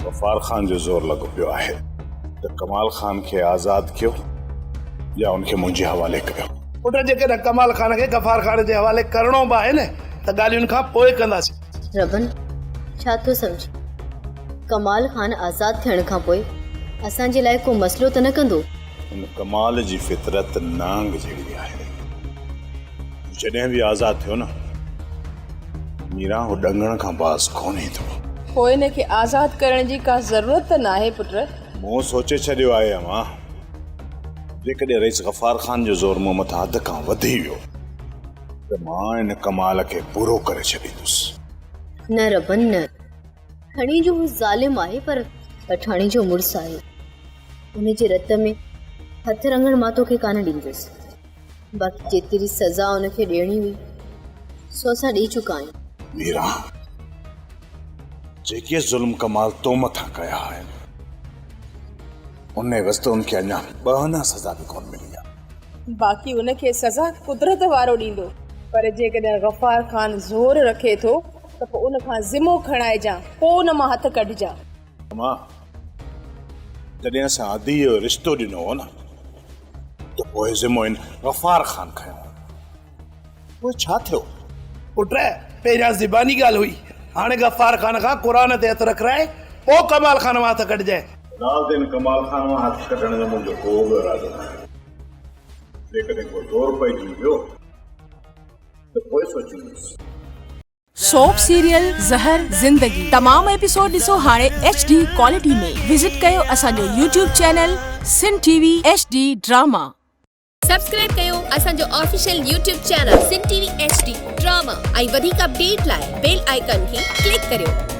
غفار خان جو زور لڳو پيو آهي ته ڪمال خان کي آزاد ڪيو يا ان کي منهنجي حوالي ڪيو. پٽ جيڪڏهن ڪمال خان کي غفار خان جي حوالي ڪرڻو به آهي نه ته ڳالهين کان پوء ڪنداسين. ربن ڇا ٿو سمجهين؟ ڪمال خان آزاد ٿيڻ کان پوء اسان جي لاء ڪو مسئلو ته نه ڪندو؟ ان ڪمال جي فطرت نانگ جهڙي آهي. هو جڏهن به آزاد ٿيو نه ميران هو ڏنگڻ کان باز ڪونه ايندو. پوء ان کي آزاد ڪرڻ جي ڪا ضرورت ته ناهي پٽ. مون سوچي ڇڏيو آهي امان. جيڪڏهن رئيس غفار خان جو زور مون مٿان حد کان وڌي ويو ته مان ان ڪمال کي پورو ڪري ڇڏيندس. نه ربن نه. کڻي جو هو ظالم آهي پر پٺاڻي جو مڙس آهي. ان جي رت ۾ هٿ رڱڻ مان توکي ڪانه ڏيندس. باقي جيتري سزا ان کي ڏيڻي هئي سو اسان ڏئي چڪا آهيون. ميران، جيڪي ظلم ڪمال تو مٿان ڪيا آهن، ان عيوض ته ان کي اڃا ٻه آنا سزا به ڪونه ملي آهي. باقي ان کي سزا قدرت وارو ڏيندو. پر جيڪڏهن غفار خان زور رکي ٿو ته پوء ان کان ذمو کڻائجان، پوء ان مان هٿ ڪڍجان. امان، جڏهن اسان اديء جو رشتو ڏنو هو نه ته پوء ذمو هن غفار خان کنيو هو. پوء ڇا ٿيو؟ پٽ، پهريان زباني ڳالهه هئي، هاڻي غفار خان کان قرآن تي هٿ رکرائي پوء ڪمال خان مان هٿ ڪڍجانء. في الحال ته هن ڪمال خان مان هٿ ڪڍڻ جو منهنجو ڪو به ارادو ناهي. جيڪڏهن ڪو زور پئجي ويو ته پوء سوچيندس. سوپ سيريل زهر زندگي تمام ايپيسوڊ ڏسو هاڻي ايڇ ڊي ڪوالٽي ۾ وزٽ ڪيو اسان جو YouTube channel Sindh T V H D drama. Subscribe ڪيو اسان جو official YouTube channel Sindh T V H D drama ۽ وڌيڪ اپڊيٽ لاء بيل آئيڪان کي ڪلڪ ڪريو.